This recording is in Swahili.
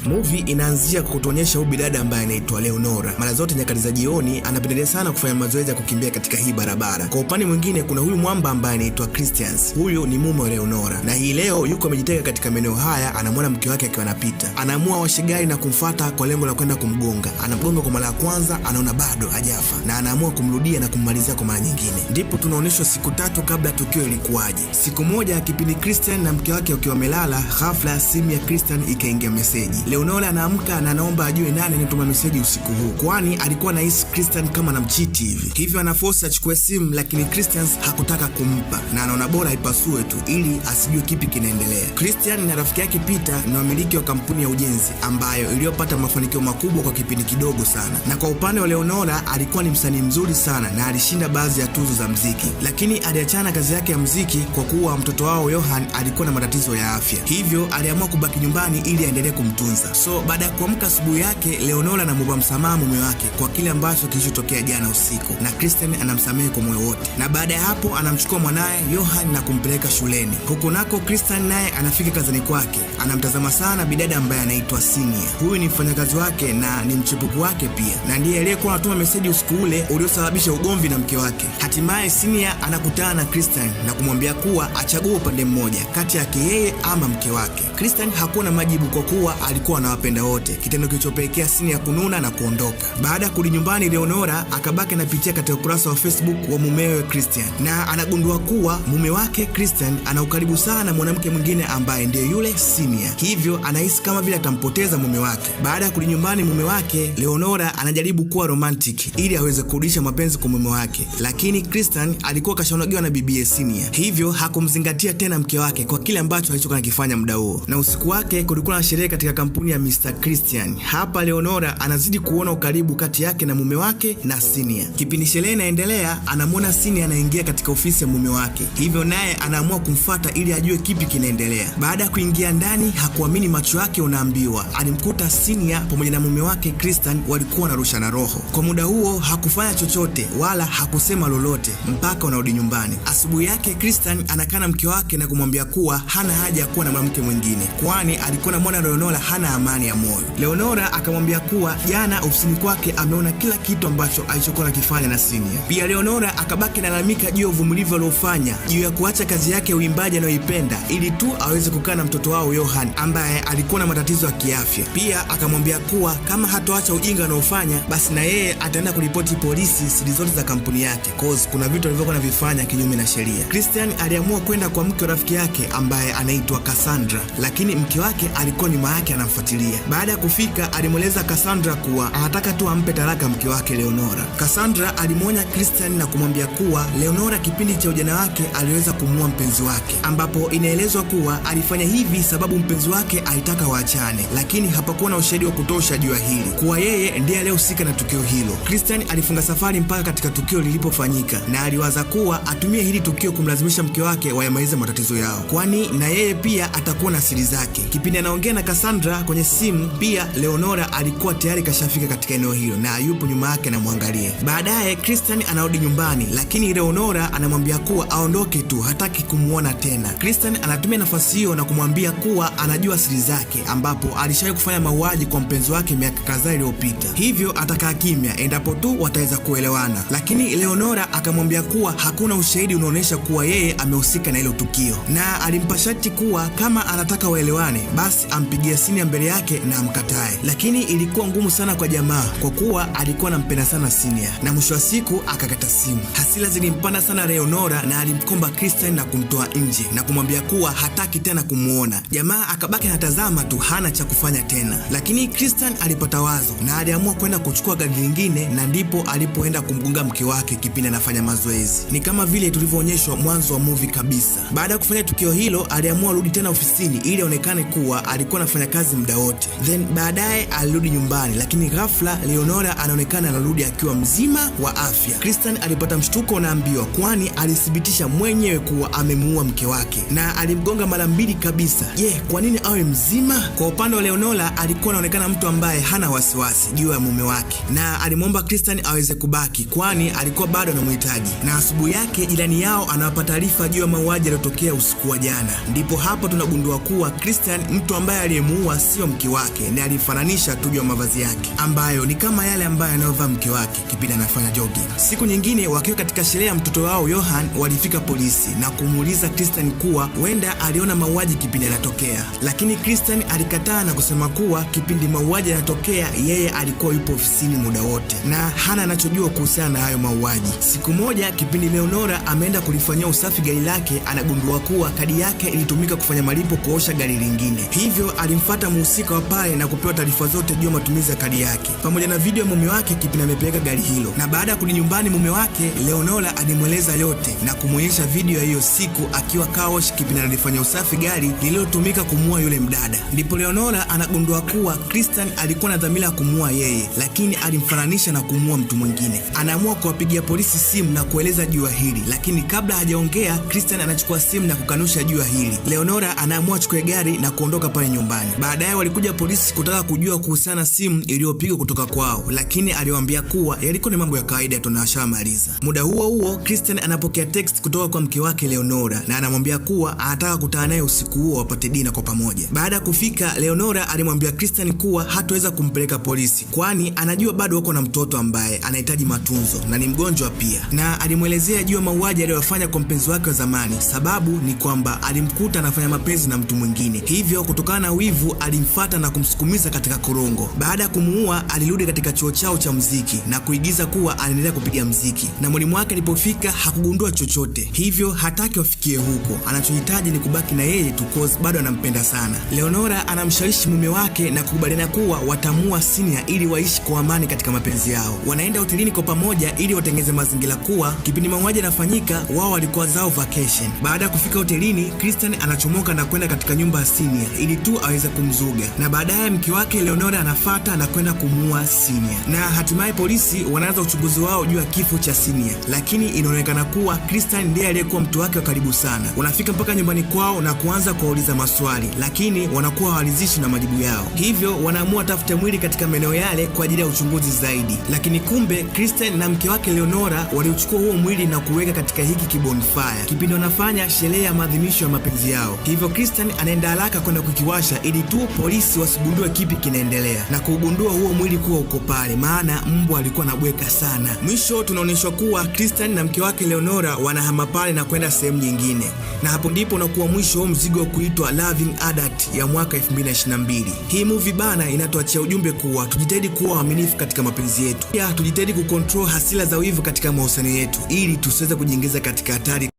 Movie inaanzia kwa kutuonyesha huyu bidada ambaye anaitwa Leonora. Mara zote nyakati za jioni anapendelea sana kufanya mazoezi ya kukimbia katika hii barabara. Kwa upande mwingine kuna huyu mwamba ambaye anaitwa Christians. Huyu ni mume wa Leonora na hii leo yuko amejitenga katika maeneo haya, anamwona mke wake akiwa anapita, anaamua awashe gari na kumfuata kwa lengo la kwenda kumgonga. Anamgonga kwa mara ya kwanza, anaona bado hajafa na anaamua kumrudia na kummalizia kwa mara nyingine. Ndipo tunaonyeshwa siku 3 kabla ya tukio ilikuwaje. Siku moja kipindi Christian na mke wake wakiwa wamelala, ghafla simu ya Christian ikaingia meseji. Leonora anaamka na anaomba ajue nani anatuma meseji usiku huu, kwani alikuwa anahisi Christian kama anamchiti hivi. Hivyo anaforce achukue simu, lakini Christian hakutaka kumpa na anaona bora aipasue tu ili asijue kipi kinaendelea. Christian na rafiki yake Peter ni wamiliki wa kampuni ya ujenzi ambayo iliyopata mafanikio makubwa kwa kipindi kidogo sana. Na kwa upande wa Leonora alikuwa ni msanii mzuri sana na alishinda baadhi ya tuzo za mziki, lakini aliachana kazi yake ya mziki kwa kuwa mtoto wao Johan alikuwa na matatizo ya afya, hivyo aliamua kubaki nyumbani ili aendelee kumtunza. So baada ya kuamka asubuhi yake, Leonora anamwomba msamaha mume wake kwa kile ambacho kilichotokea jana usiku, na Christian anamsamehe kwa moyo wote, na baada ya hapo anamchukua mwanaye Johan na kumpeleka shuleni. Huku nako Christian naye anafika kazini kwake, anamtazama sana bidada ambaye anaitwa Sinia. Huyu ni mfanyakazi wake na ni mchepuko wake pia, na ndiye aliyekuwa anatuma meseji usiku ule uliosababisha ugomvi na mke wake. Hatimaye Sinia anakutana na Christian na kumwambia kuwa achague upande mmoja kati yake yeye ama mke wake. Christian hakuwa na majibu kwa kuwa alikuwa anawapenda wote, kitendo kilichopelekea Sinia kununa na kuondoka. Baada ya kurudi nyumbani, Leonora akabaki anapitia katika ukurasa wa Facebook wa mumewe Christian na anagundua kuwa mume wake Christian ana ukaribu sana na mwanamke mwingine ambaye ndiye yule Sinia, hivyo anahisi kama vile atampoteza mume wake. Baada ya kurudi nyumbani mume wake, Leonora anajaribu kuwa romantic ili aweze kurudisha mapenzi kwa mume wake, lakini Christian alikuwa kashanogewa na bibi Sinia, hivyo hakumzingatia tena mke wake kwa kile ambacho alichokuwa anakifanya muda huo. Na usiku wake kulikuwa na sherehe katika kampuni ya Mr. Christian. Hapa Leonora anazidi kuona ukaribu kati yake na mume wake na Sinia. Kipindi sherehe inaendelea, anamwona Sinia anaingia katika ofisi ya mume wake, hivyo naye anaamua kumfuata ili ajue kipi kinaendelea. Baada ya kuingia ndani, hakuamini macho yake, unaambiwa alimkuta Sinia pamoja na mume wake Christian walikuwa wanarushana roho. Kwa muda huo hakufanya chochote wala hakusema lolote mpaka wanarudi nyumbani. Asubuhi yake Christian anakaa na mke wake na kumwambia kuwa hana haja ya kuwa na mwanamke mwingine, kwani alikuwa anamwona Leonora hana amani ya moyo. Leonora akamwambia kuwa jana ofisini kwake ameona kila kitu ambacho alichokuwa anakifanya na Sinia. Pia Leonora akabaki analalamika juu ya uvumilivu aliofanya juu ya kuacha kazi yake ya uimbaji anayoipenda ili tu aweze kukaa na mtoto wao Johan ambaye alikuwa na matatizo ya kiafya. Pia akamwambia kuwa kama hatoacha ujinga anaofanya basi na yeye ataenda kuripoti polisi siri zote za kampuni yake, cause kuna vitu alivyokuwa anavifanya kinyume na sheria. Christian aliamua kwenda kwa mke wa rafiki yake ambaye anaitwa Cassandra, lakini mke wake alikuwa nyuma yake anamfuatilia. Baada ya kufika, alimweleza Cassandra kuwa anataka tu ampe talaka mke wake Leonora. Cassandra alimwonya Christian na kumwambia kuwa Leonora kipindi cha ujana wake aliweza kumuua mpenzi wake, ambapo inaelezwa kuwa alifanya hivi sababu mpenzi wake alitaka waachane, lakini hapakuwa na ushahidi wa kutosha juu ya hili kuwa yeye ndiye aliyehusika na tukio hilo. Christian alifunga safari mpaka katika tukio lilipofanyika na aliwaza kuwa atumie hili tukio kumlazimisha mke wake wayamalize matatizo yao, kwani na yeye pia atakuwa na siri zake. Kipindi anaongea na Cassandra kwenye simu, pia Leonora alikuwa tayari kashafika katika eneo hilo na yupo nyuma yake anamwangalia. Baadaye Christian anarudi nyumbani, lakini Leonora anamwambia kuwa aondoke tu, hataki kumuona tena. Christian anatumia nafasi hiyo na kumwambia kuwa anajua siri zake, ambapo alishawahi kufanya mauaji kwa mpenzi wake miaka kadhaa iliyopita, hivyo atakaa kimya endapo tu wataweza kuelewana. Lakini Leonora akamwambia kuwa hakuna ushahidi unaoonyesha kuwa yeye amehusika na hilo tukio, na alimpa sharti kuwa kama anataka waelewane basi ampigie Sinia mbele yake na amkatae. Lakini ilikuwa ngumu sana kwa jamaa kwa kuwa alikuwa anampenda sana Sinia, na mwisho wa siku akakata simu. Hasira zilimpanda sana Leonora na alimkomba Christian na kumtoa nje na kumwambia kuwa hataki tena kumuona. Jamaa akabaki anatazama tu, hana cha kufanya tena. Lakini Christian alipata wazo na aliamua kwenda kuchukua gari lingine, na ndipo alipoenda kumgonga mke wake kipindi anafanya mazoezi. Ni kama vile tulivyoonyeshwa mwanzo wa movie kabisa. Baada ya kufanya tukio hilo, aliamua arudi tena ofisini ili aonekane kuwa alikuwa anafanya kazi muda wote. Then baadaye alirudi nyumbani, lakini ghafla Leonora anaonekana anarudi akiwa mzima wa afya. Christian alipata mshtuko unaambiwa, kwani alithibitisha mwenyewe kuwa amemuua mke wake na alimgonga mara mbili kabisa. Je, kwa nini awe mzima? Kwa upande wa Leonora alikuwa anaonekana mtu ambaye hana wasiwasi juu ya mume wake na alimwomba Christian aweze kubaki, kwani alikuwa bado anamhitaji. Na asubuhi yake jirani yao anawapa taarifa juu ya mauaji yaliyotokea usiku wa jana. Ndipo hapo tunagundua kuwa Christian, mtu ambaye aliyemuua si sio mke wake na alimfananisha tu juu ya mavazi yake ambayo ni kama yale ambayo anayovaa mke wake kipindi anafanya jogging. Siku nyingine wakiwa katika sherehe ya mtoto wao Johan, walifika polisi na kumuuliza Christian kuwa huenda aliona mauaji kipindi yanatokea, lakini Christian alikataa na kusema kuwa kipindi mauaji yanatokea yeye alikuwa yupo ofisini muda wote na hana anachojua kuhusiana na hayo mauaji. Siku moja kipindi Leonora ameenda kulifanyia usafi gari lake, anagundua kuwa kadi yake ilitumika kufanya malipo kuosha gari lingine, hivyo alimfuata muhusika wa pale na kupewa taarifa zote juu ya matumizi ya kadi yake pamoja na video ya mume wake kipindi amepeleka gari hilo. Na baada ya kurudi nyumbani, mume wake Leonora alimweleza yote na kumwonyesha video ya hiyo siku akiwa car wash kipindi analifanya usafi gari lililotumika kumuua yule mdada. Ndipo Leonora anagundua kuwa Christian alikuwa na dhamira ya kumuua yeye, lakini alimfananisha na kumuua mtu mwingine. Anaamua kuwapigia polisi simu na kueleza juu ya hili, lakini kabla hajaongea, Christian anachukua simu na kukanusha juu ya hili. Leonora anaamua achukue gari na kuondoka pale nyumbani. Baadaye walikuja polisi kutaka kujua kuhusiana na simu iliyopigwa kutoka kwao, lakini aliwaambia kuwa yalikuwa ni mambo ya kawaida tu na washamaliza. Muda huo huo, Christian anapokea text kutoka kwa mke wake Leonora na anamwambia kuwa anataka kukutana naye usiku huo wapate dinner kwa pamoja. Baada ya kufika, Leonora alimwambia Christian kuwa hataweza kumpeleka polisi, kwani anajua bado wako na mtoto ambaye anahitaji matunzo na ni mgonjwa pia, na alimwelezea juu ya mauaji aliyofanya kwa mpenzi wake wa zamani. Sababu ni kwamba alimkuta anafanya mapenzi na mtu mwingine, hivyo kutokana na wivu alimfata na kumsukumiza katika korongo. Baada ya kumuua, alirudi katika chuo chao cha mziki na kuigiza kuwa anaendelea kupiga mziki, na mwalimu wake alipofika hakugundua chochote, hivyo hataki wafikie huko. Anachohitaji ni kubaki na yeye tu, cause bado anampenda sana. Leonora anamshawishi mume wake na kukubaliana kuwa watamuua Sinia ili waishi kwa amani katika mapenzi yao. Wanaenda hotelini kwa pamoja ili watengeze mazingira kuwa kipindi mauaji yanafanyika wao walikuwa zao vacation. Baada ya kufika hotelini, Christian anachomoka na kwenda katika nyumba ya Sinia ili tu aweze kumzuga, na baadaye mke wake Leonora anafata na kwenda kumuua Sinia, na hatimaye polisi wanaanza uchunguzi wao juu ya kifo cha Sinia, lakini inaonekana kuwa Christian ndiye aliyekuwa mtu wake wa karibu sana. Wanafika mpaka nyumbani kwao na kuanza kuwauliza maswali, lakini wanakuwa hawaridhishwi na majibu yao, hivyo wanaamua tafute mwili katika maeneo yale kwa ajili ya uchunguzi zaidi. Lakini kumbe Christian na mke wake Leonora waliuchukua huo mwili na kuweka katika hiki kibonfire kipindi wanafanya sherehe ya maadhimisho ya mapenzi yao. Hivyo Christian anaenda haraka kwenda kukiwasha ili tu polisi wasigundue kipi kinaendelea na kuugundua huo mwili kuwa uko pale, maana mbwa alikuwa anabweka sana. Mwisho tunaonyeshwa kuwa Christian na mke wake Leonora wanahama pale na kwenda sehemu nyingine, na hapo ndipo unakuwa mwisho wa mzigo wa kuitwa Loving Adult ya mwaka 2022. Hii movie bana inatuachia ujumbe kuwa tujitahidi kuwa waaminifu katika mapenzi yetu, pia tujitahidi kucontrol hasira za wivu katika mahusiano yetu ili tusiweze kujiingiza katika hatari.